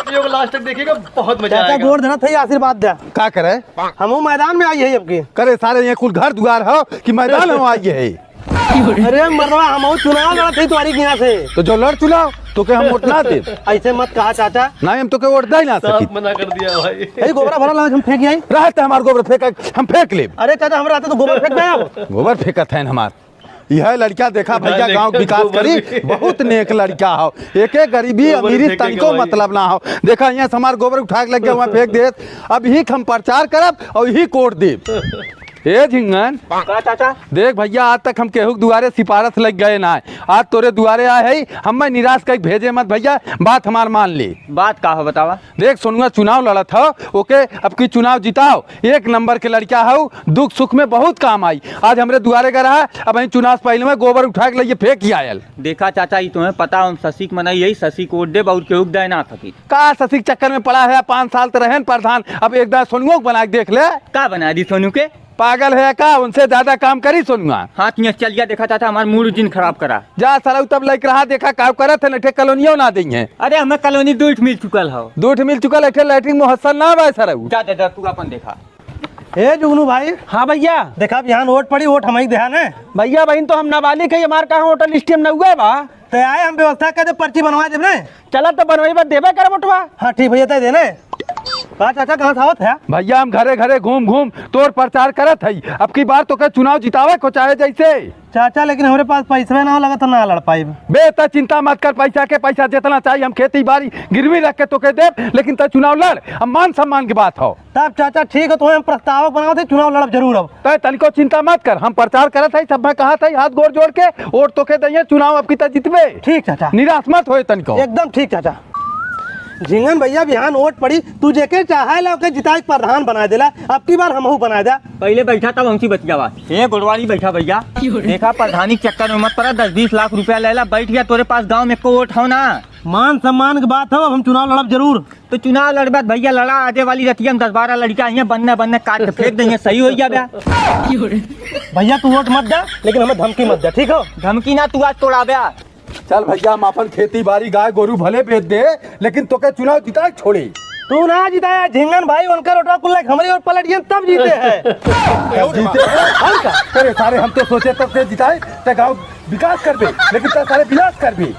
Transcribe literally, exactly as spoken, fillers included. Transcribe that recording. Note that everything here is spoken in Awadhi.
वीडियो को लास्ट तक देखिएगा, बहुत मजा चाचा, आएगा। गोड़ धरत है, आशीर्वाद द्या। का करे? हमहू मैदान में आई है अबकी। करे सारे, ये कुल घर दुआर हो कि मैदान में आई है? अरे मर्दवा, हमहू चुनाव लड़त है तुम्हारी यहाँ से। तो जो लड़ चुनाव, तोके हम वोट ना देब। ऐसे मत कहा चाचा। नहीं, हम तोके वोट दे ना साफ सकी। मना कर दिया भाई। यही गोबरा भरा लगा, हम फेंक आई। रहत है हमार गोबर फेंक, हम फेंक लेब। अरे चाचा, हम रहते तो गोबर फेंक दे अब। गोबर फेंकत है हमार। यह लड़का देखा भैया, गाँव के विकास करी, बहुत नेक लड़का हो। एके गरीबी अमीरी तनिको मतलब ना हो। देखा, यहाँ से हमार गोबर उठा के लग गया, वहाँ फेंक देत। अब ही हम प्रचार करब और ही कोट देब। ए झिंगन, का चाचा? देख भैया, आज तक हम केहू के दुआरे सिफारिश लग गए ना, आज तोरे दुआरे आए है, हमें निराश कई भेजे मत भैया, बात हमार मान ले। बात का हो बतावा? देख सोनुआ, चुनाव लड़त हो, ओके अब की चुनाव जिताओ, एक नंबर के लड़का हो, दुख सुख में बहुत काम आई। आज हमरे दुआरे का रहा, अब वहीं चुनाव से पहले में गोबर उठा के लइए फेंक ही आयल। देखा चाचा, ई तुम्हें पता, हम शशि के मनई, यही शशि के वोट देब और केहू के दे ना सकी। का शशि के चक्कर में पड़ा है? पाँच साल तो रहे न प्रधान, अब एक दाँय सोनुओ के बना के देख ले। का बना दी सोनू के? पागल है का? उनसे ज्यादा काम करी सोनुआ। हाँ, तुम चल गया, देखा चाचा, हमार मूड जिन खराब करा। जा सरऊ, तब लइक रहा, देखा का करत है, नठे कॉलोनियो ना देंगे। अरे हमें कॉलोनी दो ठे मिल चुकल हो। दो ठे मिल चुकल, एक ठे लैट्रिन मुहस्सन ना बा सरऊ। जा, जा, जा, तू अपन देखा। ए जुगनू भाई। हाँ भैया। देखा, बिहान वोट पड़ी, वोट हमही देहा ने। भैया, बहिन तो हम नाबालिग है, हमार कहाँ वोटर लिस्ट में नउआ बा। ते आए, हम व्यवस्था कर दे, पर्ची बनवा देब ने। चला तो बनवाई बा, देबे कर वोटवा। हाँ ठीक भैया, तय देने। का चाचा, कहाँ से आवत है? भैया, हम घरे घरे घूम घूम तोर प्रचार करत हई, अब की बार तोके चुनाव जितावे को चाहे जैसे। चाचा, लेकिन हमरे पास पैसवे ना हो, लगा तो ना लड़ पाइब। बे, त चिंता मत कर, पैसा के पैसा जितना चाहिए हम खेती बाड़ी गिरवी रख के तोके देब, लेकिन त चुनाव लड़, अब मान सम्मान की बात हो। तब चाचा ठीक है, तुम्हें हम प्रस्तावक बनावत है, चुनाव लड़ब जरूर अब। तय तनिको चिंता मत कर, हम प्रचार करत है, सब में कहत है, हाथ गोड़ जोड़ के वोट तोके दइए, चुनाव अब की त जितबे। ठीक चाचा। निराश मत होए तनिको। एकदम ठीक चाचा। झिंगन भैया, बिहान वोट पड़ी, तू जेके चाहे ला ओके जिताई के प्रधान बना देला, अब की बार हमहू बना द्या। पहले बैठा तब हमसी बतियावा। ए गोड़वारी बैठा भैया, देखा प्रधानी के चक्कर में मत पड़ा, दस बीस लाख रुपया लेला, बैठ गया, तोरे पास गाँव में एको वोट हो ना। मान सम्मान की बात हो, अब हम चुनाव लड़ब जरूर। तो चुनाव लड़बा त भैया लड़ा, आजे वाली रतिया में दस बारह लड़का अइहें, बन्ने बन्ने काट के फेंक देइहें, सही होइ जाबे। भैया तू वोट मत द्या, लेकिन हमें धमकी मत द्या, ठीक हो? धमकी ना, तू आज तोड़ाबे। चल भैया, हम अपन खेती बाड़ी गाय गोरू भले बेच दे, लेकिन तोके चुनाव जिताए छोड़ी। तू ना जिताया झिंगन भाई, उनका रोटवा कुल लाइक हमरी ओर पलट गया तब जीते हैं। तब जीते हैं? और का? अरे सारे, हम तो सोचे तब से जिताए, ते गाँव विकास करबे, लेकिन ते सारे विनाश करबे।